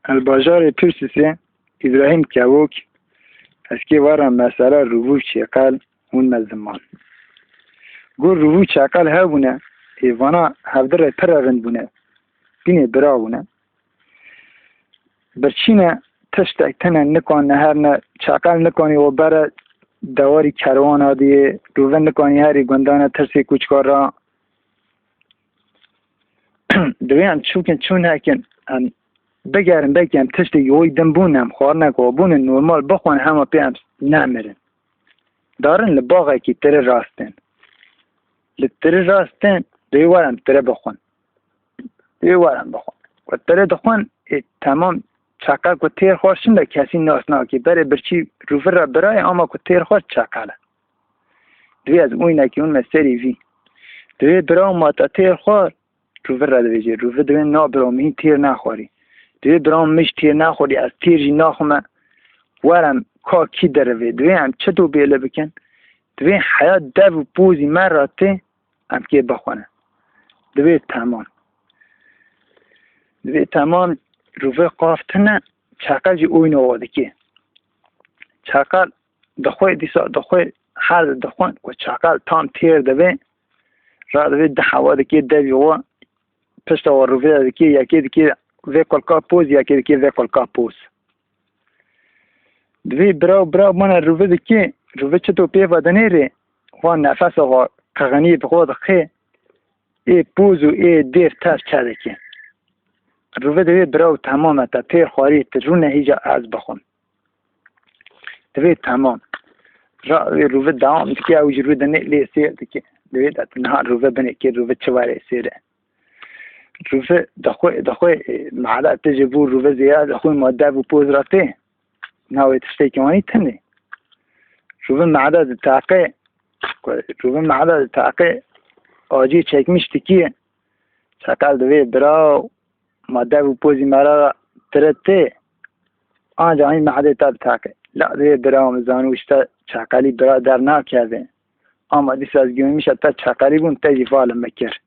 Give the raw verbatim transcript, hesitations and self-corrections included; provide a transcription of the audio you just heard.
Li bajarê Pirsisê Îbrahîm Kevok, ez kê were mesela rûvû çêqel hûn me ziman. Got rûvû çeqel hebûne, ê vana hevdi re pir rind bûne, bînê bira bûne. Birçîne tiştek tine nikan neherne, çeqel nikanî û bere dewarî kerwana diyê, rûve nikanî herî gundane tirsê kûçka ra. Divê em çûkin çû nekin, em bigerin belkî em tiştê yoyî din bûn, em xwarine ku bûne normal bixwin hema pê em nemirin. Darin li baxekî tiri rastin. Li tiri rastin, divê werin tiri bixwin. Divê werin bixwin. Ku tiri dixwin, ê, temam çeqel ku têr xwar şin de kesî nas nake. Berê birçî rûvir re birayê ama ku têr xwar çeqel e. Divê ez oynekî hûn me serî vî. Divê bira ma te têr xwar, rûvir re divêjê. Rûvir divê na bira min hîn têr nexwarî. Divê bira min mij têr nexwarî, ez têr jî naxwime. Werem ka kî derivê. Divê em çito bêle bikin. Divê heya dev û pozî me re tê, em kê bixwine. Divê temam. Divê temam rûvê qaf tine, çeqel jî oyna wa dikê. Çeqel dixwe, dîsa dixwe, her di dixwin ku çeqel tam têr dibe, radivê di hewa dikê devî xwe, pişta xwe rûvê dikê, yekê dikê vê kulka poz, yekê dikê vê kulka poz. Divê bira û bira bana rûvê dikê, rûvê çito pê ve dinêrê, xwe nefesa xwe qixinî bi xwe dixê, ê poz û ê dêr tev çe dike. Rûvê divê bira û temam e te têr xwarî, tu rûne hîja ez bixwim. Divê temam. Ra wê rûvê dewam dike, ew jî rû dinê lê sêr dike. Divê de tu niha rûvê binê kê rûvê çi were sêr e. Rûvê dixwe, dixwe, e, mehela tijê bû rûvê zêya dixwe ma dev û poz ra tê. Navê tiştekî wanî tune. Rûvê mehela di taqê, rûvê mehela di taqê acî çekmiş dikiye. Çeqel divê bira ma dev û pozî me re tire tê, anca hîn mehedê te bi teqê. La divê bira min zanû işte çeqelî bira dernakeve. Ama dîsa ez gimîşa te çeqelî bûm, te jî vala min kir.